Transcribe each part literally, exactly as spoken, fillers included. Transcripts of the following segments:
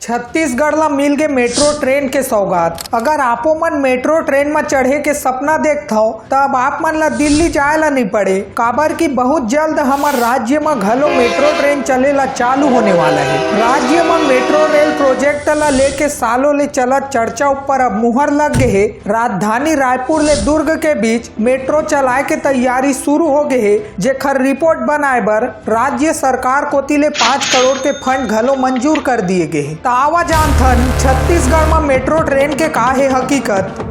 छत्तीसगढ़ ला मिल गे metro train के सौगात। अगर आपो मन मेट्रो ट्रेन म चढ़े के सपना देखथव, त अब आप मन ला दिल्ली जाए ला नइ पड़े, काबर कि बहुत जल्द हमर राज्य म घलो मेट्रो ट्रेन चले ला चालू होने वाला हे। राज्य म मेट्रो रेल प्रोजेक्ट ला लेके सालों ले चलत चर्चा ऊपर अब मुहर लग गे हे। राजधानी रायपुर ले दुर्ग के बीच मेट्रो चलाए के तैयारी शुरू हो गे हे, जेखर रिपोर्ट बनाए बर राज्य सरकार कोति ले पाँच करोड़ के फंड घलो मंजूर कर दिए गे हे। त आवा जानथन छत्तीसगढ़ म मेट्रो ट्रेन के का हे हकीकत।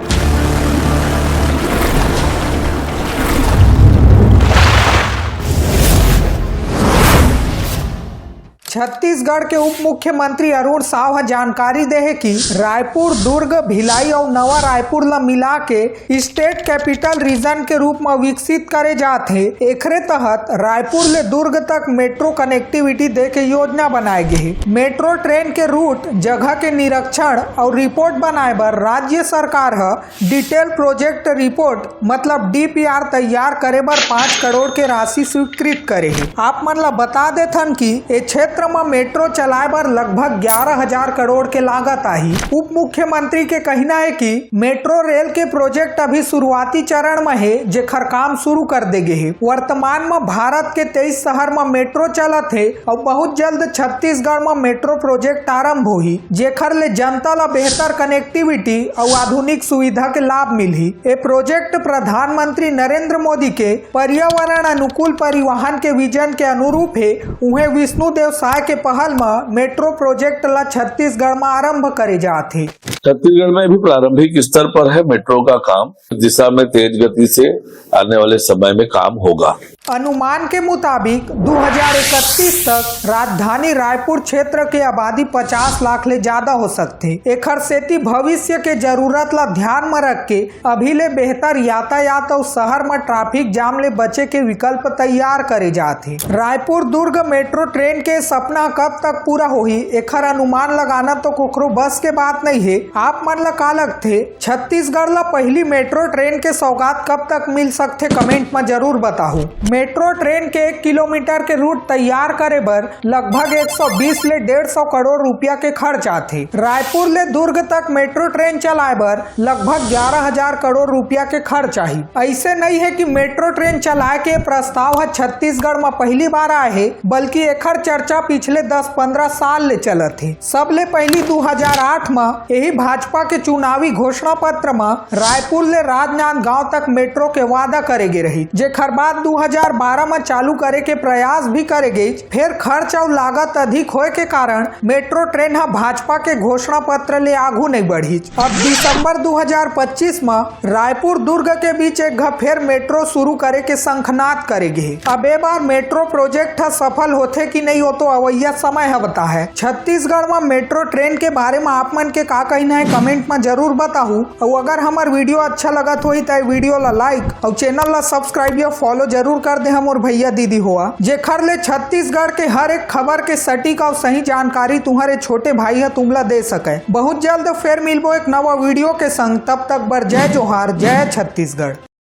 छत्तीसगढ़ के उप मुख्यमंत्री अरुण साव ह जानकारी दे हे कि रायपुर, दुर्ग, भिलाई अउ नवा रायपुर ल मिला के स्टेट कैपिटल रीजन के रूप म विकसित करे जात हे। एखरे तहत रायपुर ले दुर्ग तक मेट्रो कनेक्टिविटी दे के योजना बनाए गे हे। मेट्रो ट्रेन के रूट, जगह के निरीक्षण अउ रिपोर्ट बनाए बर राज्य सरकार ह डिटेल प्रोजेक्ट रिपोर्ट मतलब डीपीआर तैयार करे बर पाँच करोड़ के राशि स्वीकृत करे हे। आप मन ला बता देथन कि ए क्षेत्र म मेट्रो चलाए बर लगभग ग्यारह हजार करोड़ के लागत आही। उप मुख्यमंत्री के कहना हे कि मेट्रो रेल के प्रोजेक्ट अभी शुरुआती चरण म हे, जेखर काम शुरू कर दे गे हे। वर्तमान म भारत के तेईस शहर म मेट्रो चलत हे अउ बहुत जल्द छत्तीसगढ़ म मेट्रो प्रोजेक्ट आरंभ होही, जेखर ले जनता ला बेहतर कनेक्टिविटी अउ आधुनिक सुविधा के लाभ मिलही। ए प्रोजेक्ट प्रधानमंत्री नरेंद्र मोदी के पर्यावरण अनुकूल परिवहन के विजन के अनुरूप हे। उहें, विष्णुदेव साय के पहल म मेट्रो प्रोजेक्ट ला छत्तीसगढ़ म आरंभ करे जात हे। छत्तीसगढ़ में भी प्रारंभिक स्तर पर है मेट्रो का काम। इस दिशा में तेज गति से आने वाले समय में काम होगा। अनुमान के मुताबिक दू हजार इकतीस तक राजधानी रायपुर क्षेत्र के आबादी पचास लाख ले ज्यादा हो सकथे। एखर सेती भविष्य के जरूरत ला ध्यान म रख के अभी ले बेहतर यातायात अउ शहर म ट्रैफिक जाम ले बचे के विकल्प तैयार करे जात हे। रायपुर दुर्ग मेट्रो ट्रेन के सपना कब तक पूरा होही, एखर अनुमान लगाना तो कोखरो बस के बात नइ हे। आप मन ला का लगथे, छत्तीसगढ़ ला पहली मेट्रो ट्रेन के सौगात कब तक मिल सकथे, कमेंट म जरूर बताहू। मेट्रो ट्रेन के एक किलोमीटर के रूट तैयार करे बर लगभग एक सौ बीस ले डेढ़ सौ करोड़ रुपया के खर्च आथे। रायपुर ले दुर्ग तक मेट्रो ट्रेन चलाए बर लगभग ग्यारह हजार करोड़ रुपया के खर्च आही। अइसे नइ हे कि मेट्रो ट्रेन चलाए के प्रस्ताव ह छत्तीसगढ़ म पहली बार आए हे, बल्कि एखर चर्चा पिछले दस पंद्रह साल ले चलत हे। सबले पहिली दू हजार आठ म यही भाजपा के चुनावी घोषणा पत्र म रायपुर ले राजनांदगांव तक मेट्रो के वादा करे गे रही, जेखर बाद दू हजार बारह म चालू करे के प्रयास भी करे गई। फेर खर्च अउ लागत अधिक होए के कारण मेट्रो ट्रेन ह भाजपा के घोषणा पत्र ले आघू नइ बढ़ी। अब दिसंबर दू हजार पच्चीस म रायपुर दुर्ग के बीच एक घ फेर मेट्रो शुरू करे के शंखनाद करे गे हे। अब ए बार मेट्रो प्रोजेक्ट ह सफल होथे कि नइ, ओ तो अवइया समय ह बताही। छत्तीसगढ़ म मेट्रो ट्रेन के बारे म आप मन के का कहना हे, कमेंट म जरूर बताहू। अउ अगर हमर वीडियो अच्छा लगत होही त वीडियो ला लाइक अउ चैनल ला सब्सक्राइब या फॉलो जरूर कर दे हमर भैया दीदी होवय, जेखर ले छत्तीसगढ़ के हर एक खबर के सटीक अउ सही जानकारी तुम्हर छोटे भाई ह तुमला दे सके। बहुत जल्द फेर मिलबो एक नवा वीडियो के संग, तब तक बर जय जोहार, जय छत्तीसगढ़।